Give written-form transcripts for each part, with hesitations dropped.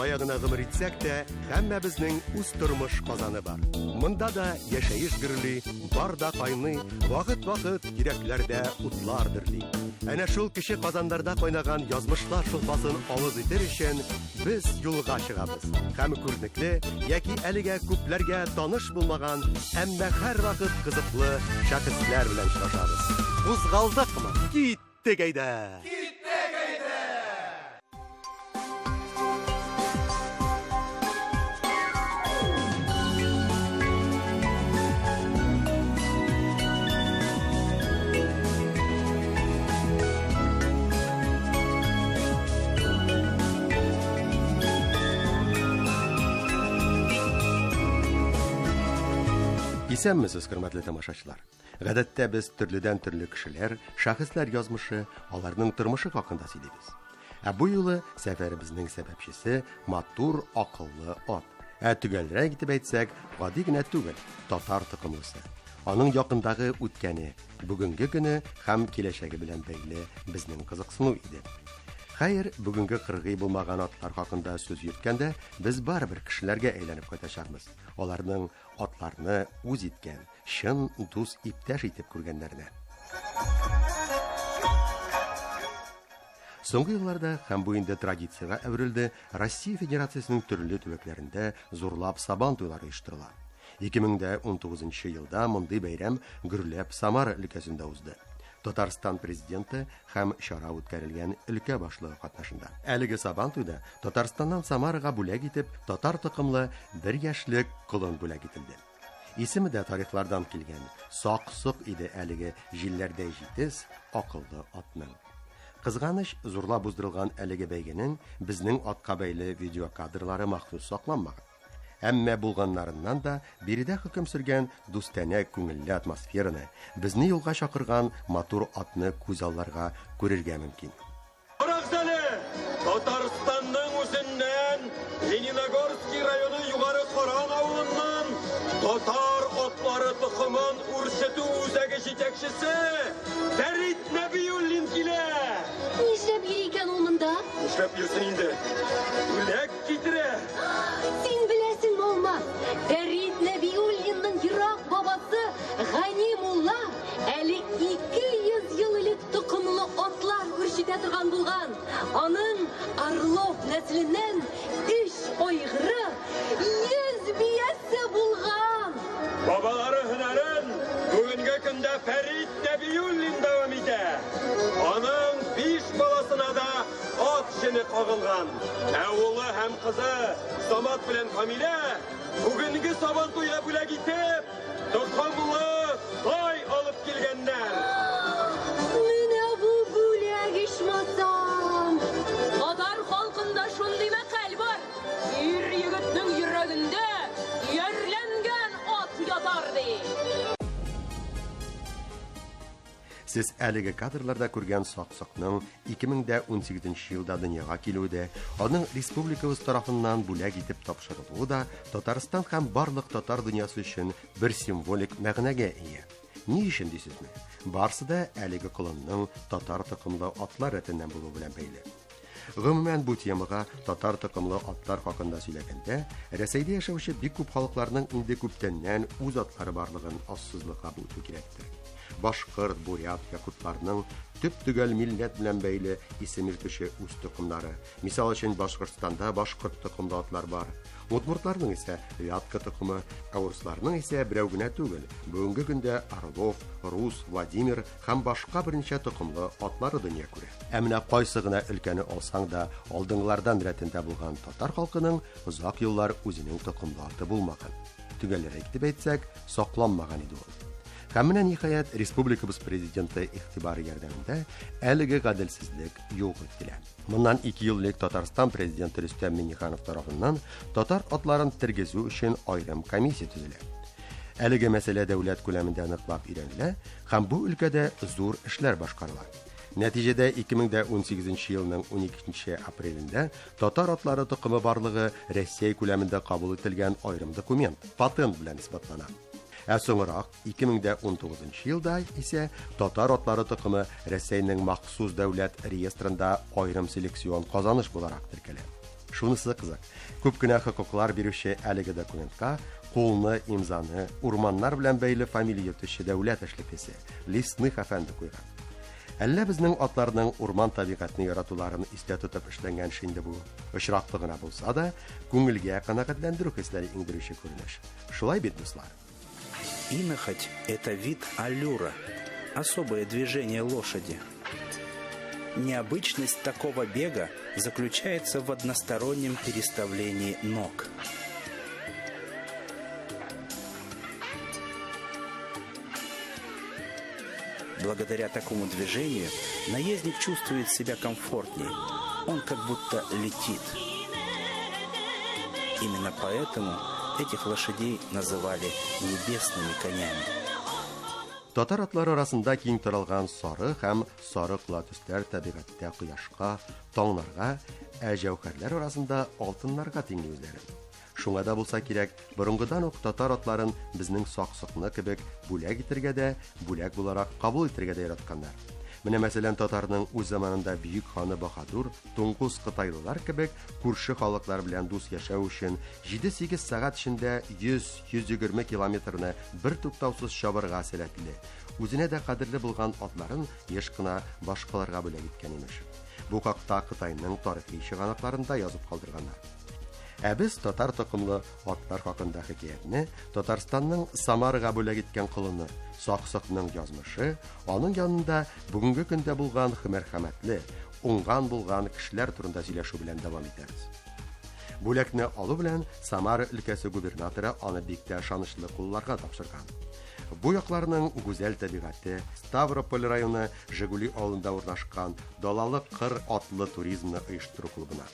Кая гына гомер итсәк тә, һәммәбезнең үз тормыш казаны бар. Монда да яшәеш гөрли, бар да кайный, вакыт-вакыт йөрәкләрдә утлар дөрли. Әнә шул кече казаннарда кайнаган язмышлар шулпасын авыз итер өчен без юлга чыгабыз. Һәм күренекле яки әлегә күпләргә таныш булмаган, әмма һәрвакыт кызыклы шәхесләр белән очрашабыз. Кузгалдыкмы? Киттек әйдә! Киттек әйдә! Исәнмесез, хөрмәтле тамашачылар. Гадәттә без төрледән-төрле кешеләр, шәхесләр язмышы, аларның тормышы хакында сөйлибез. Ә бу юлы сәфәребезнең сәбәпчесе матур, акыллы ат. Ә төгәлрәк итеп әйтсәк, гади генә түгел, татар токымлысы. Аның якындагы үткәне, бүгенге көне һәм киләчәге белән бәйле безнең кызыксыну иде. Хәер, бүгенге кыргый булмаган атлар хакында сүз йөрткәндә, без барыбер кешеләргә әйләнеп кайтачакбыз. Аларның атларны үз иткән, чын дус иптәш итеп күргәннәренә. Соңгы елларда һәм бу инде традициягә әверелде, Россия Федерациясенең төрле төбәкләрендә зурлап Сабан туйлары оештырыла. 2019 елда мондый бәйрәм гөрләп Самара өлкәсендә узды. Татарстан президенты һәм чара үткәрелгән өлкә башлыгы катнашында. Әлеге Сабан туйда Татарстаннан Самарага бүләк итеп татар токымлы бер яшьлек колын бүләк ителде. Исеме дә тарихлардан килгән, Сак-Сок иде әлеге җилләрдәй җитез, акыллы атның. Кызганыч, зурлап уздырылган әлеге бәйгенең безнең атка бәйле видеокадрлары махсус сакланмаган. Әмма булганнарыннан да биредә хөкем сөргән дустанә күңелле атмосфераны, безне юлга чакырган матур атны күзалларга, күрергә мөмкин. Карагыз әле, Татарстанның үзеннән, Лениногорский районы Югары Каран авылыннан татар атлары токымын үрчетү үзәге җитәкчесе Фәрит Нәбиуллин килә! Нишләп йөри икән ул монда? Нишләп йөрсен инде? Бүләк китерә! Син беләсеңме, Алмаз, Фәрит Нәбиуллинның ерак бабасы Гани мулла Әле 200 ел элек токымлы атлар үрчетә торган булган. Аның Орлов нәселеннән өч айгыры, 100 биясе булган. Бабалары һөнәрен бүгенге көндә Фәрит Нәбиуллин дәвам итә. Аның биш баласына да ат җене кагылган. Ә улы һәм кызы Самат белән Камилә бүгенге Сабантуйга бүләк итеп Токымлы тай алып килгәннәр. Менә бу бүләк ичмасам. Татар халкында шундый мәкаль бар. Ир егетнең йөрәгендә иярләнгән ат ятар ди. Сез әлеге кадрларда күргән Сак-Сокның 2018 елда дөньяга килүе дә, аның республикабыз тарафыннан бүләк итеп тапшырылуы да Татарстан һәм барлык татар дөньясы өчен бер символик мәгънәгә ия. Ни өчен дисезме? Барсы да әлеге колынның татар токымлы атлар рәтеннән булуы белән бәйле. Гомумән, бу темага татар токымлы атлар хакында сөйләгәндә, Рәсәйдә яшәүче бик күп халыкларның инде күптәннән үз атлары барлыгын ассызлыклап үтү кирәктер. Башкорт, бурят, якутларның төп-төгәл милләт белән бәйле исем йөртүче үз токымнары. Мисал өчен, Башкортстанда башкорт токымлы атлар бар. Удмуртларның исә вятка токымы, ә урысларның исә берәү генә түгел, бүгенге көндә Орлов, Рус, Владимир һәм башка берничә токымлы атлары дөнья күрә. Ә менә кайсы гына өлкәне алсаң да, алдынгылардан рәтендә булган татар халкының озак еллар үзенең токымлы аты булмаган. Төгәлрәк итеп әйтсәк, сакланмаган иде ул. Һәм менә ниһаять республикабыз президенты игътибары ярдәмендә әлеге гаделсезлек юк ителә. Моннан 2 ел элек Татарстан президенты Рөстәм Миңнеханов тарафыннан татар атларын тергезү өчен аерым комиссия төзелә. Әлеге мәсьәлә дәүләт күләмендә ныклап өйрәнелә һәм бу өлкәдә зур эшләр башкарыла. Нәтиҗәдә 2018 елның 12 апрелендә татар атлары токымы барлыгы Россия күләмендә кабул ителгән аерым документ, патент белән исбатлана. Ә соңрак, 2019 елда исә татар атлары токымы Рәсәйнең махсус дәүләт реестрында аерым селекцион казаныш буларак теркәлә. Шунысы кызык, күп кенә хокуклар бирүче әлеге документка кулны, имзаны, урманнар белән бәйле фамилия йөртүче дәүләт эшлеклесе Лесных әфәнде куйган. Әллә безнең атларның урман табигатьне яратуларын истә тотып эшләнгән эш инде бу. Очраклы гына булса да, күңелгә канәгатьләндерү хисләре иңдерүче күренеш. Шулай бит, дуслар? Инохоть – это вид аллюра, особое движение лошади. Необычность такого бега заключается в одностороннем переставлении ног. Благодаря такому движению наездник чувствует себя комфортнее. Он как будто летит. Именно поэтому этих лошадей называли небесными конями. Татар атлары арасында киң таралган сары һәм сары кола төсләр табигатьтә кояшка, таңнарга, ә җәүһәрләр арасында алтыннарга тиңли үзләрен. Шуңа да булса кирәк, борынгыдан ук татар атларын безнең Саксыкны кебек бүләк итергә дә, бүләк буларак кабул итергә дә яратканнар. Менә мәсәлән, татарның үз заманында бөек ханы Баһадур, туңгуз кытайлылар кебек күрше халыклар белән дус яшәү өчен 7-8 сәгать эчендә 100-120 километрны бер туктаусыз чабырга сәләтле, үзенә дә кадерле булган атларын еш кына башкаларга бүләк иткән имеш. Бу хакта Кытайның тарихи чыганакларында язып калдырганнар. Ә без татар токымлы атлар хакында хикәятне Татарстанның Самарага бүләк иткән колыны Саксыкның язмышы, аның янында бүгенге көндә булган мәрхәмәтле, уңган булган кешеләр турында сөйләшү белән дәвам итәбез. Бүләкне алу белән Самара өлкәсе губернаторы аны бик тә ышанычлы кулларга тапшырган. Бу якларның гүзәл табигате Ставрополь районы Жигули авылында урнашкан Далалы кыр атлы туризмны оештыру клубына.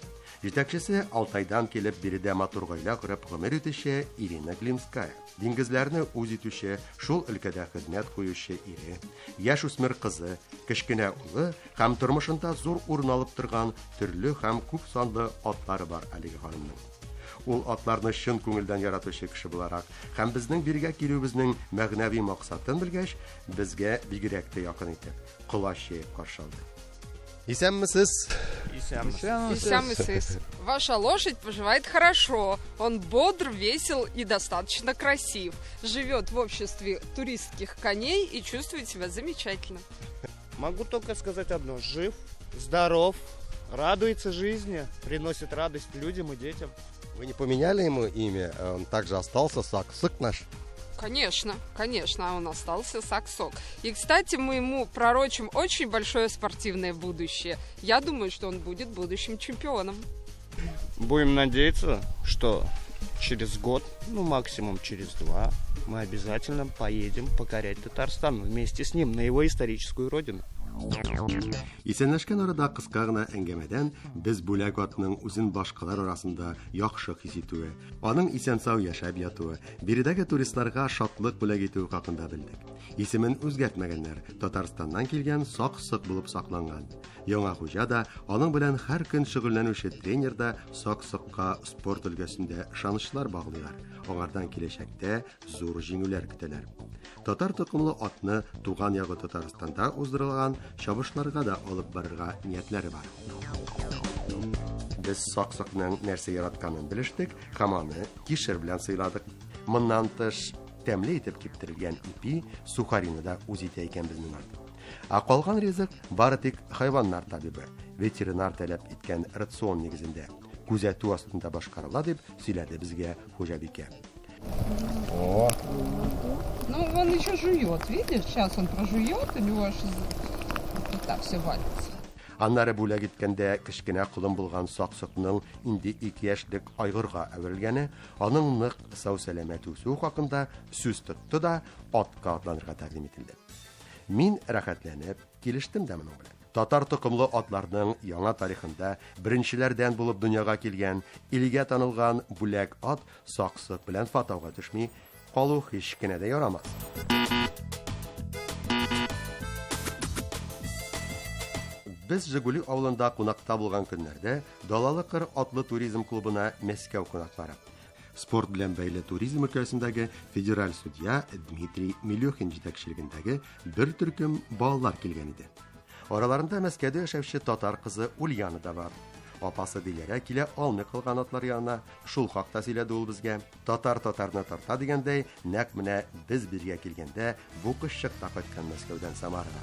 Җитәкчесе Алтайдан килеп биредә матур гаилә корып гомер итүче Ирина Глинская. Диңгезләрне үз итүче, шул өлкәдә хезмәт куючы ире, яшь үсмер кызы, кечкенә улы һәм тормышында зур урын алып торган төрле һәм күп санлы атлары бар әлеге ханымның. Ул атларны чын күңелдән яратучы кеше буларак һәм безнең бирегә килүебезнең мәгънәви максатын белгәч, безгә бигрәк тә якын итеп, колач җәеп каршы алды. Исәнмесез? Исәнмесез. Ваша лошадь поживает хорошо. Он бодр, весел и достаточно красив. Живет в обществе туристских коней и чувствует себя замечательно. Могу только сказать одно. Жив, здоров, радуется жизни, приносит радость людям и детям. Вы не поменяли ему имя? Он также остался Саксык наш? Конечно, конечно, он остался Саксок. И, кстати, мы ему пророчим очень большое спортивное будущее. Я думаю, что он будет будущим чемпионом. Будем надеяться, что через год, ну максимум через два, мы обязательно поедем покорять Татарстан вместе с ним на его историческую родину. Исәнләшкән арада кыска гына әңгәмәдән без бүләк атның үзен башкалар арасында яхшы хис итүе, аның исән-сау яшәп ятуы, биредәге туристларга шатлык бүләк итүе хакында белдек. Исемен үзгәртмәгәннәр, Татарстаннан килгән Сак-Сок булып сакланган. Яңа хуҗа да, аның белән һәр көн шөгыльләнүче тренер да Сак-Сокка спорт өлкәсендә ышанычлар баглыйлар. Аңардан киләчәктә зур җиңүләр көтәләр. Татар токымлы атны туган ягы Татарстанда уздырылган чабышларга да алып барырга ниятләре бар. Без Сак-Сокның нәрсә яратканын белештек һәм аны кишер белән сыйладык. Моннан тыш, тәмле итеп киптерелгән ипи, сухарины да үз итә икән безнең ат. Ә калган ризык бары тик хайваннар табибы, ветеринар таләп иткән рацион нигезендә күзәтү астында башкарыла, дип сөйләде безгә хуҗабикә. О! Ну, он еще жует, видишь? Сейчас он прожует, у него аж так все валится. Аннары бүләк иткәндә кечкенә колын булган Саксыкның инде 2 яшьлек айгырга әверелгәне, аның нык сау-сәламәт үсүе хакында сүз тотты да атка атланырга тәкъдим ителде. Мин рәхәтләнеп килештем дә моның белән. Татар токымлы атларның яңа тарихында беренчеләрдән булып дөньяга килгән, илгә танылган бүләк ат Саксык белән фотога төшми калу һич кенә дә ярамас. Без Жигули авылында кунакта булган көннәрдә Далалы кыр атлы туризм клубына Мәскәү кунаклары, спорт белән бәйле туризм өлкәсендәге федераль судья Дмитрий Милюхин җитәкчелегендәге бер төркем балалар килгән иде. Араларында Мәскәүдә яшәүче татар кызы Ульяна да бар. Апасы Диләрә килә алмый калган атлар янына. Шул хакта сөйләде ул безгә. Татар татарны тарта дигәндәй, нәкъ менә без биргә килгәндә бу кызчык та кайткан Мәскәүдән Самарага.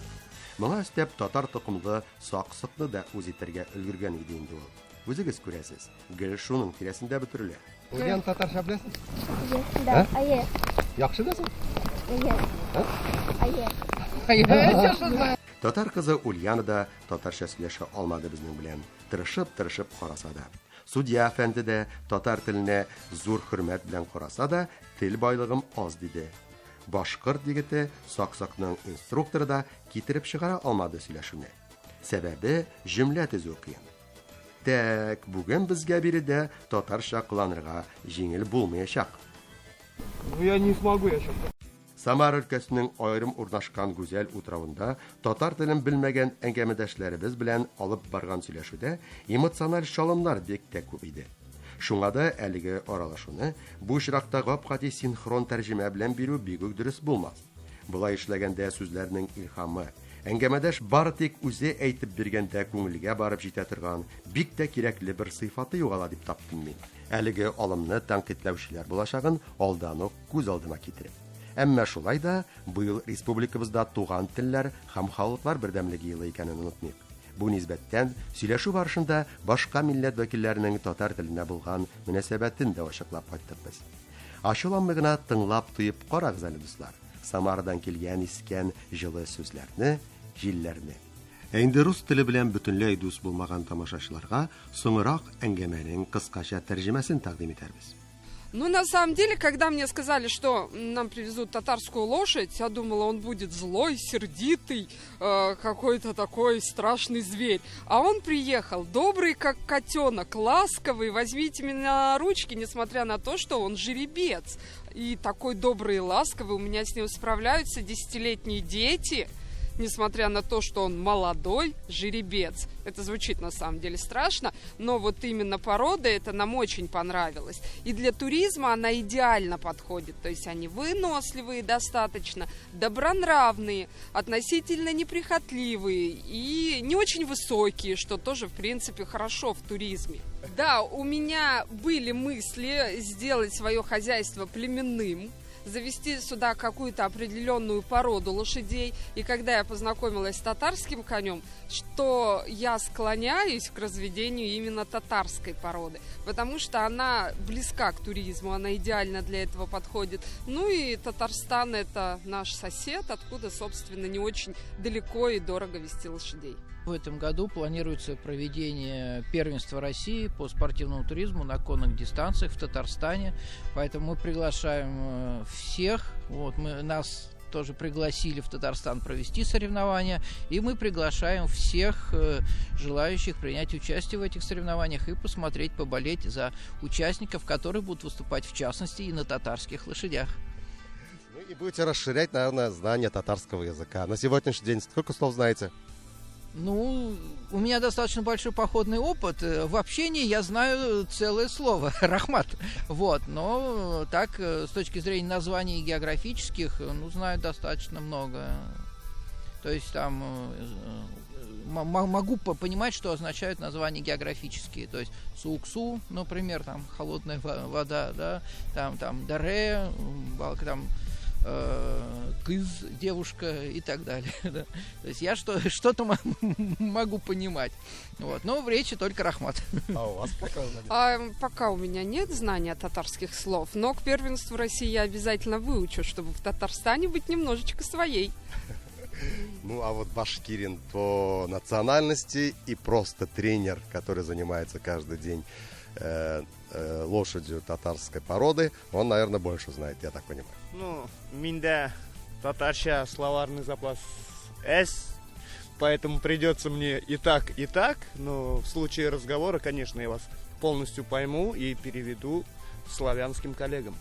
Моңа өстәп татар токымлы Саксыкны да үз итәргә өлгергән иде инде ул. Үзегез күрәсез, гел шуның тирәсендә бөтерелә. Ульян, татарча беләсең? Да, әйе. Яхшы беләсең? Әйе. Әйе. Татар кызы Ульяна да татарча сөйләшә алмады безнең белән, тырышып-тырышып караса да. Судья әфәнде дә татар теленә зур хөрмәт белән караса да, тел байлыгым аз диде. Башкорт егете, Сак-Сакның инструкторы да китереп чыгара алмады сөйләшүне. Сәбәбе, җөмлә төзү кыен. Тәк, бүген безгә биредә татарча кыланырга җиңел булмаячак. Ну я не смогу, я сейчас. Самара өлкәсенең аерым урнашкан гүзәл утравында татар телен белмәгән әңгәмәдәшләребез белән алып барган сөйләшүдә эмоциональ чалымнар бик тә күп иде. Шуңа да әлеге аралашуны бу очракта гап-гади синхрон тәрҗемә белән бирү бик үк дөрес булмас. Болай эшләгәндә сүзләрнең илһамы, әңгәмәдәш бары тик үзе әйтеп биргәндә күңелгә барып җитә торган бик тә кирәкле бер сыйфаты югала дип таптым мин. Әлеге алымны тәнкыйтьләүчеләр булачагын алдан ук күз алдыма китереп. Әмма шулай да быел республикабызда туган телләр һәм халыклар бердәмлеге елы икәнен онытмыйк. Бу нисбәттән сөйләшү барышында башка милләт вәкилләренең татар теленә булган мөнәсәбәтен дә ачыклап кайттык без. Ачуланмый гына тыңлап тоеп карагыз әле, дуслар, Самарадан килгән искән җылы сүзләрне, җилләрне. Ә инде рус теле белән бөтенләй дус булмаган тамашачыларга соңрак әңгәмәнең кыскача тәрҗемәсен тәкъдим итәрбез. Ну, на самом деле, когда мне сказали, что нам привезут татарскую лошадь, я думала, он будет злой, сердитый, какой-то такой страшный зверь. А он приехал добрый, как котенок, ласковый, возьмите меня на ручки, несмотря на то, что он жеребец. И такой добрый и ласковый, у меня с ним справляются десятилетние дети, несмотря на то, что он молодой жеребец. Это звучит на самом деле страшно, но вот именно порода это нам очень понравилась. И для туризма она идеально подходит. То есть они выносливые достаточно, добронравные, относительно неприхотливые и не очень высокие, что тоже, в принципе, хорошо в туризме. Да, у меня были мысли сделать свое хозяйство племенным, завести сюда какую-то определенную породу лошадей. И когда я познакомилась с татарским конем, что я склоняюсь к разведению именно татарской породы, потому что она близка к туризму, она идеально для этого подходит. Ну и Татарстан – это наш сосед, откуда, собственно, не очень далеко и дорого везти лошадей. В этом году планируется проведение первенства России по спортивному туризму на конных дистанциях в Татарстане. Поэтому мы приглашаем всех. Вот, нас тоже пригласили в Татарстан провести соревнования. И мы приглашаем всех желающих принять участие в этих соревнованиях и посмотреть, поболеть за участников, которые будут выступать в частности и на татарских лошадях. Ну и будете расширять, наверное, знание татарского языка. На сегодняшний день сколько слов знаете? Ну, у меня достаточно большой походный опыт. В общении я знаю целое слово «рахмат». Вот, но так, с точки зрения названий географических, ну, знаю достаточно много. То есть там могу понимать, что означают названия географические. То есть Сууксу, например, там холодная вода, да, там Даре, там кыз, девушка и так далее. Да. То есть я что-то могу понимать. Вот. Но в речи только рахмат. А у вас какое знание? Пока у меня нет знания татарских слов, но к первенству России я обязательно выучу, чтобы в Татарстане быть немножечко своей. Ну, а вот башкирин по национальности и просто тренер, который занимается каждый день лошадью татарской породы, он, наверное, больше знает, я так понимаю. Ну, миндә татарча словарный запас әз, поэтому придется мне и так, но в случае разговора, конечно, я вас полностью пойму и переведу славянским коллегам.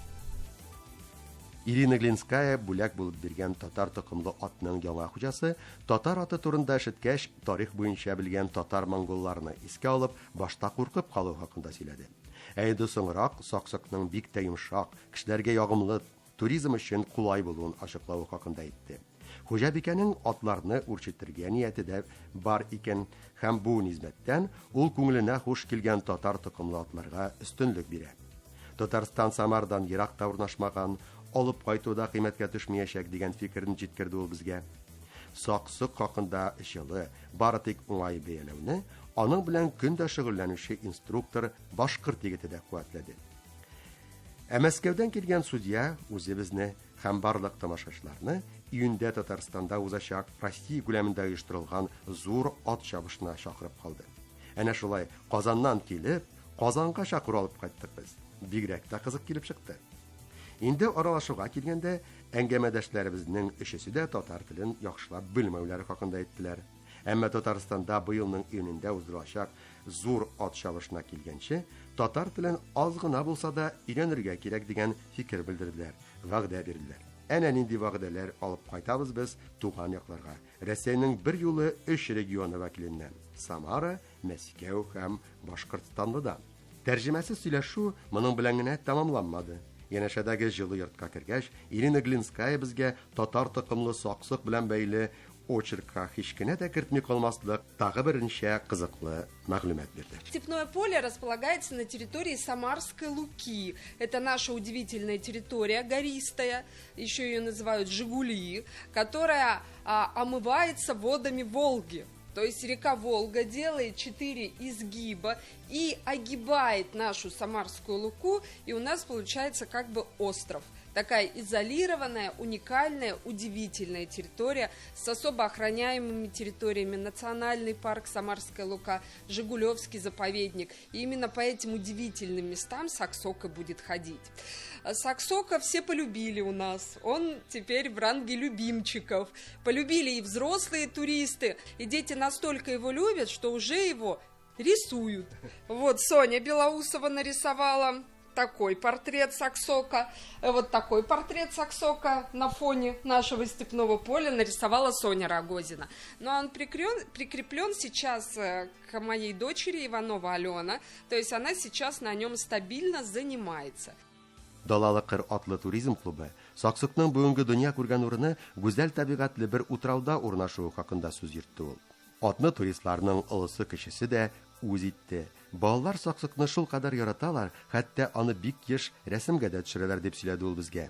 Ирина Глинская бүләк булып биргән татар токымлы атның яңа хуҗасы, татар аты турында ишеткәч, тарих буенча белгән татар монголларны искә алып, башта куркып калу хакында сөйләде. Ә инде соңрак Саксыкның бик тә йомшак, кешеләргә ягымлы, туризм өчен кулай булуын ачыклавы хакында әйтте. Хуҗабикәнең атларны үрчетергә нияте дә бар икән һәм бу нисбәттән ул күңеленә хуш килгән татар токымлы атларга өстенлек бирә. Татарстан Самардан ерак та урнашмаган, алып кайту да кыйммәткә төшмәячәк дигән фикерен җиткерде ул безгә. Саксык хакында җылы, бары тик уңай бәяләүне аның белән көн дә шөгыльләнүче инструктор башкорт егете дә куәтләде. Ә Мәскәүдән килгән судья үзе безне һәм барлык тамашачыларны июньдә Татарстанда узачак Россия күләмендә оештырылган зур ат чабышына чакырып калды. Әнә шулай Казаннан килеп, Казанга чакыру алып кайттык без. Бигрәк тә кызык килеп чыкты. Инде аралашуга килгәндә, әңгәмәдәшләребезнең өчесе дә татар телен яхшылап белмәүләре хакында әйттеләр. Әмма Татарстанда быелның июнендә уздырылачак зур ат чабышына килгәнче, татар телен аз гына булса да өйрәнергә кирәк дигән фикер белдерделәр, вәгъдә бирделәр. Әнә нинди вәгъдәләр алып кайтабыз без туган якларга. Рәсәйнең бер юлы өч регионы вәкиленнән Самара, Мәскәү һәм Башкортстанлыдан. Тәрҗемәсез сөйләшү моның белән генә тәмамланмады. Янәшәдәге җылы йортка кергәч, Ирина Глинская безгә татар токымлы Саксык белән бәйле очеркка һич кенә дә кертми калмаслык тагы берничә кызыклы мәгълүмат бирде. Степное поле располагается на территории Самарской Луки. Это наша удивительная территория, гористая, еще ее называют Жигули, которая омывается водами Волги. То есть река Волга делает 4 изгиба и огибает нашу Самарскую Луку, и у нас получается как бы остров. Такая изолированная, уникальная, удивительная территория с особо охраняемыми территориями. Национальный парк Самарская Лука, Жигулевский заповедник. И именно по этим удивительным местам Саксока будет ходить. Саксока все полюбили у нас. Он теперь в ранге любимчиков. Полюбили и взрослые туристы, и дети настолько его любят, что уже его рисуют. Вот Соня Белоусова нарисовала такой портрет Саксока, вот такой портрет Саксока на фоне нашего степного поля нарисовала Соня Рогозина. Но он прикреплен сейчас к моей дочери Иванова Алена, то есть она сейчас на нем стабильно занимается. Далалы кыр атлы туризм клубы Саксыкның бүгенге дөнья күргән урыны гүзәл табигатьле бер утрауда урнашуы хакында сүз йөртте ул. Атны туристларның олысы кечесе дә үз итте. Балалар Саксыкны шул кадәр яраталар, хәтта аны бик еш рәсемгә дә төшерәләр дип сөйләде ул безгә.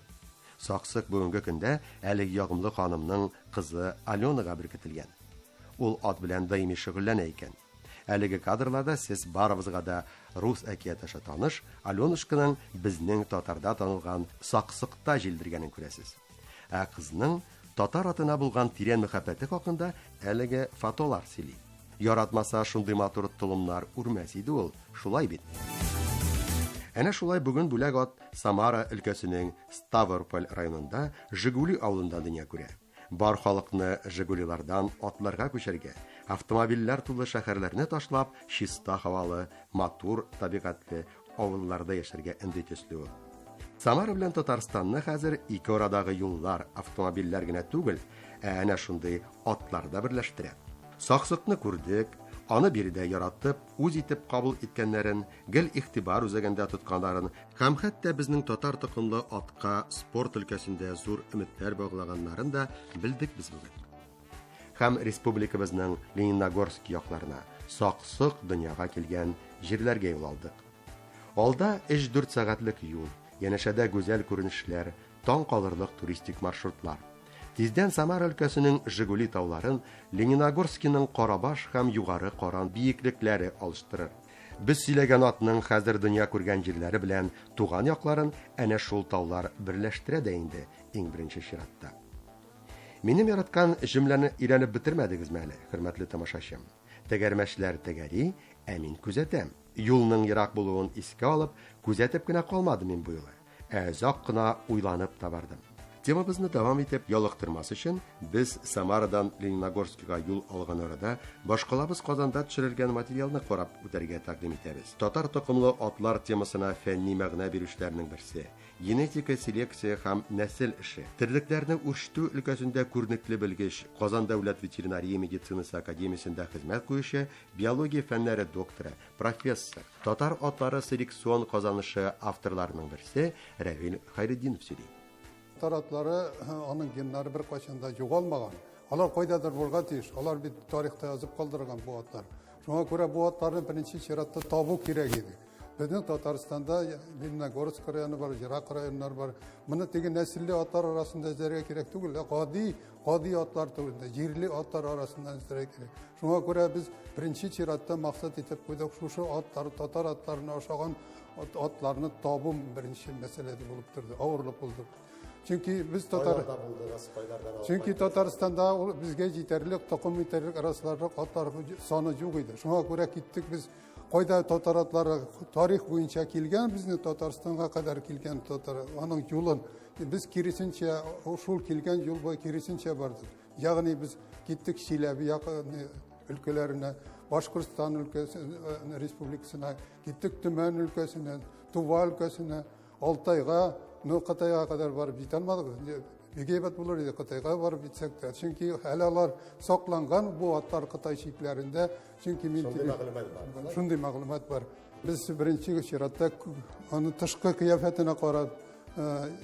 Саксык бүгенге көндә әлеге ягымлы ханымның кызы Аленага беркетелгән. Ул ат белән даими шөгыльләнә икән. Әлеге кадрларда сез барыбызга да рус әкият аша таныш Аленушканың безнең татарда танылган Саксыкта җилдергәнен күрәсез. Ә кызның татар атына булган тирән мәхәббәте хакында әлеге фотолар сөйли. Яратмаса шундый матур толымнар үрмәс иде ул, шулай бит. Әнә шулай бүген бүләк ат Самара өлкәсенең Ставрополь районында Жигули авылында дөнья күрә. Бар халыкны Жигулилардан атларга күчәргә, автомобильләр тулы шәһәрләрне ташлап, чиста һавалы, матур табигатьле авылларда яшәргә өнди төсле ул. Самара белән Татарстанны хәзер ике арадагы юллар, автомобильләр генә түгел, ә әнә шундый атлар да берләштерә. Саксыкны күрдек, аны биредә яратып, үз итеп кабул иткәннәрен, гел игътибар үзәгендә тотканнарын һәм хәтта безнең татар токымлы атка спорт өлкәсендә зур өметләр баглаганнарын да белдек без бүген. Һәм республикабызның Лениногорск якларына Саксык дөньяга килгән җирләргә юл алдык. Алда 3-4 сәгатьлек юл, янәшәдә гүзәл күренешләр, таң калырлык туристик маршрутлар. Тиздән Самара өлкәсенең Жигули тауларын Лениногорскиның Карабаш һәм Югары Каран биеклекләре алыштырыр. Без сөйләгән атның хәзер дөнья күргән җирләре белән туган якларын әнә шул таулар берләштерә дә инде иң беренче чиратта. Минем яраткан җөмләне өйрәнеп бетермәдегезме әле, хөрмәтле тамашачым? Тәгәрмәчләр тәгәри, ә мин күзәтәм. Юлның ерак булуын искә алып, күзәтеп кенә калмадым мин бу юлы, ә озак кына уйланып та бардым. Темабызны дәвам итеп ялыктырмас өчен, без Самарадан Лениногорскига юл алган арада башкалабыз Казанда төшерелгән материалны карап үтәргә тәкъдим итәбез. Татар токымлы атлар темасына фәнни мәгънә бирүчеләрнең берсе, генетика, селекция һәм нәсел эше, терлекләрне үрчетү өлкәсендә күренекле белгеч, Казан дәүләт ветеринария медицинасы академиясендә хезмәт куючы биология фәннәре докторы, профессор, татар атлары селекцион казанышы авторларының берсе Рәвил Хайретдинов сөйли. Татар атлары, аның геннары беркайчан да югалмаган. Алар кайдадыр булырга тиеш. Алар бит тарихта язып калдырган бу атлар. Шуңа күрә бу атларны беренче чиратта табу кирәк иде. Безнең Татарстанда Лениногорск районы бар, ерак районнар бар. Моны теге нәселле атлар арасында эзләргә кирәк түгел, ә гади, гади атлар турында, җирле атлар арасында эзләргә кирәк. Шуңа күрә без беренче чиратта максат итеп куйдык, шушы атлар, татар атларына ошаган атларны табу беренче мәсьәлә булып торды, авырлык булды. Чөнки без татар Чөнки Татарстанда ул безгә җитәрлек, токым итәрлек расларлык атлар саны юк иде. Шуңа күрә киттек без кайда татар атлары тарих буенча килгән, безне Татарстанга кадәр килгән татар, аның юлын без киресенчә, шул килгән юл буе киресенчә бардык. Ягъни без киттек Чиләбе якы өлкәләренә, Башкортстан өлкәсе республикасына, киттек Төмән өлкәсенә, Тува өлкәсенә, Алтайга, ну, Кытайга кадәр барып җитә алмадык. Бик әйбәт булыр иде Кытайга барып җитсәк тә. Чөнки әле алар сакланган бу атлар Кытай чикләрендә. Чөнки мин Шундый мәгълүмат бар. Шундый мәгълүмат бар. Без беренче чиратта аны тышкы кыяфәтенә карап,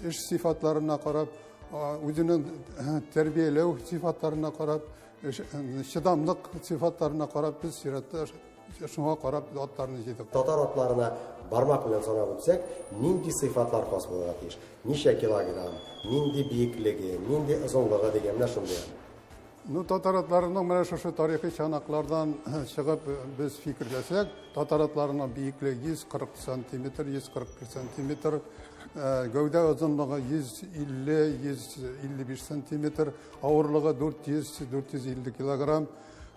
эш сыйфатларына карап, үзенең тәрбияләү сыйфатларына карап, чыдамлык сыйфатларына карап без чиратта шуңа карап атларны җыйдык. Татар атларына бармак белән санап үтсәк, нинди сыйфатлар хас булырга тиеш? Ничә килограмм, нинди биеклеге, нинди озынлыгы дигән менә шундый. Ну, татар атларының менә шушы тарихи чанаклардан чыгып без фикерләсәк, татар атларының биеклеге 140 сантиметр, 141 сантиметр, гәүдә озынлыгы 150-155 сантиметр, авырлыгы 400-450 килограмм,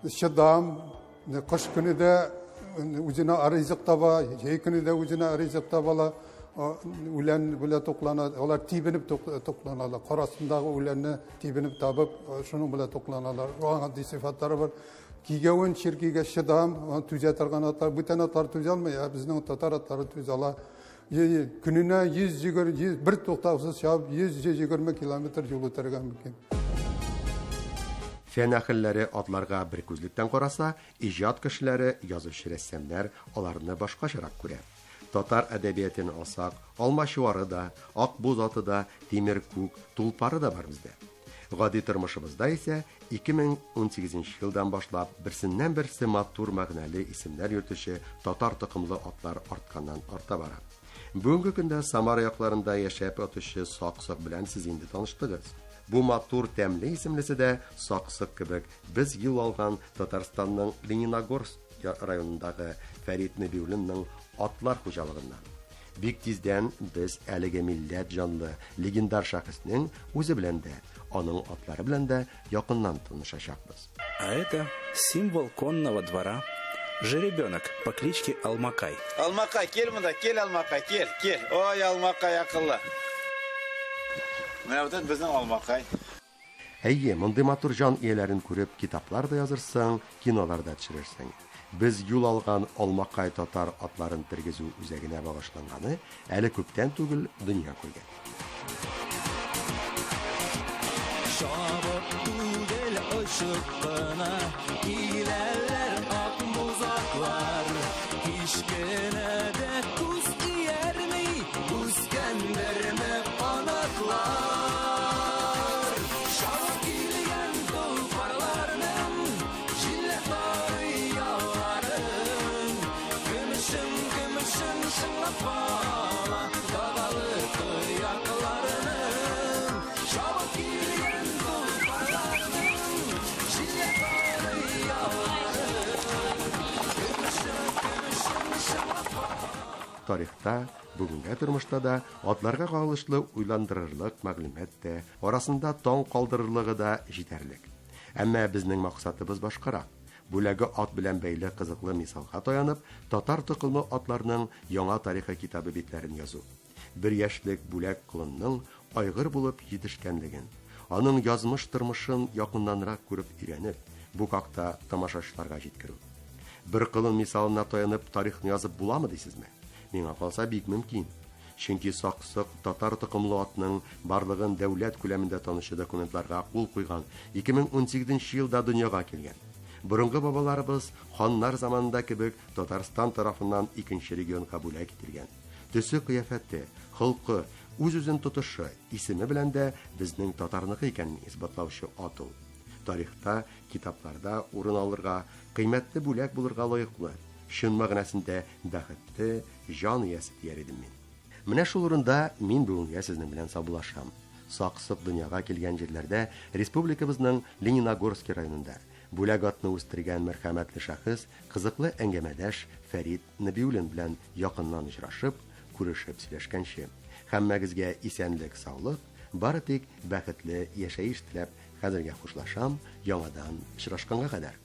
чыдам, кыш көне дә үзенә ризык таба, җәй көне дә үзенә ризык таба ала, үлән белән туклана, алар тибенеп тукланалар, кар астындагы үләнне тибенеп табып, шуның белән тукланалар. Андый сыйфатлары бар. Кигәвен чиркигә чыдам, түзә торган атлар, бүтән атлар түзә алмый, ә безнең татар атлары түзә ала. Көненә 120, бер туктаусыз чабып 120 километр юл үтәргә мөмкин. Фән әһелләре атларга бер күзлектән караса, иҗат кешеләре, язучы-рәссамнар аларны башкачарак күрә. Татар әдәбиятен алсак, алмачуары да, акбуз аты да, тимер күк, тулпары да бар бездә. Гади тормышыбызда исә 2018 елдан башлап берсеннән-берсе матур мәгънәле исемнәр йөртүче татар токымлы атлар артканнан арта бара. Бүгенге көндә Самара якларында яшәп ятучы Сак-Сок белән сез инде таныштыгыз. Бу матур, тәмле исемлесе дә Сак-Сок кебек без юл алган Татарстанның Лениногорск районындагы Фәрит Нәбиуллинның атлар хуҗалыгыннан. Бик тиздән без әлеге милләт җанлы, легендар шәхеснең үзе белән дә, аның атлары белән дә якыннан танышачакбыз. А это символ конного двора, жеребенок по кличке Алмакай. Алмакай, кил монда, кил Алмакай, кил, кил. Ой, Алмакай акыллы. Менә бөтен безнең Алмакай. Әйе, мондый матур җан ияләрен күреп, китаплар да язырсың, кинолар да төшерерсең. Без юл алган Алмакай татар атларын тергезү үзәгенә багышланганы әле күптән түгел дөнья күргән. Чабып түгел, очып кына киләләр ак музаклар. Һич кенә дә күз иярми үскәндерме канатлар. Чабып килгән толпарларның җилләр тарый ялларын. Көмешен, көмешен чыңлап кала дагалы тоякларының. Чабып килгән толпарларның җилләр тарый ялларын. Көмешен, көмешен чыңлап кала. Тарихта, бүгенге тормышта да атларга кагылышлы уйландырырлык мәгълүмат та, арасында таң калдырырлыгы да җитәрлек. Әмма безнең максатыбыз башкарак. Бүләге ат белән бәйле кызыклы мисалга таянып, татар токымлы атларның яңа тарихы китабы битләрен язу. Бер яшьлек бүләк колынның айгыр булып җитешкәнлеген, аның язмыш тормышын якыннанрак күреп өйрәнеп, бу хакта тамашачыларга җиткерү. Бер колын мисалына таянып тарихны язып буламы дисезме? Миңа калса бик мөмкин. Чөнки Сак-Сок татар токымлы атның барлыгын дәүләт күләмендә танучы документларга кул куйган 2018 елда дөньяга килгән. Борынгы бабаларыбыз ханнар заманында кебек Татарстан тарафыннан икенче регионга бүләк ителгән. Төсе кыяфәте, холкы, Үз-үзен тотышы, исеме белән дә безнең татарныкы икәнен исбатлаучы ат ул. Тарихта, китапларда урын алырга, кыйммәтле бүләк булырга лаеклы, чын мәгънәсендә бәхетле җан иясе дияр идем мин. Менә шул урында мин бүгенгә сезнең белән саубуллашам. Сак-Сок дөньяга килгән җирләрдә, республикабызның Лениногорский районында, бүләк атны үстергән мәрхәмәтле шәхес, кызыклы әңгәмәдәш Фәрит Нәбиуллин белән якыннан очрашып, күрешеп сөйләшкәнче. Һәммәгезгә исәнлек-саулык, бары тик бәхетле яшәеш теләп, хәзергә хушлашам, яңадан очрашканга кадәр.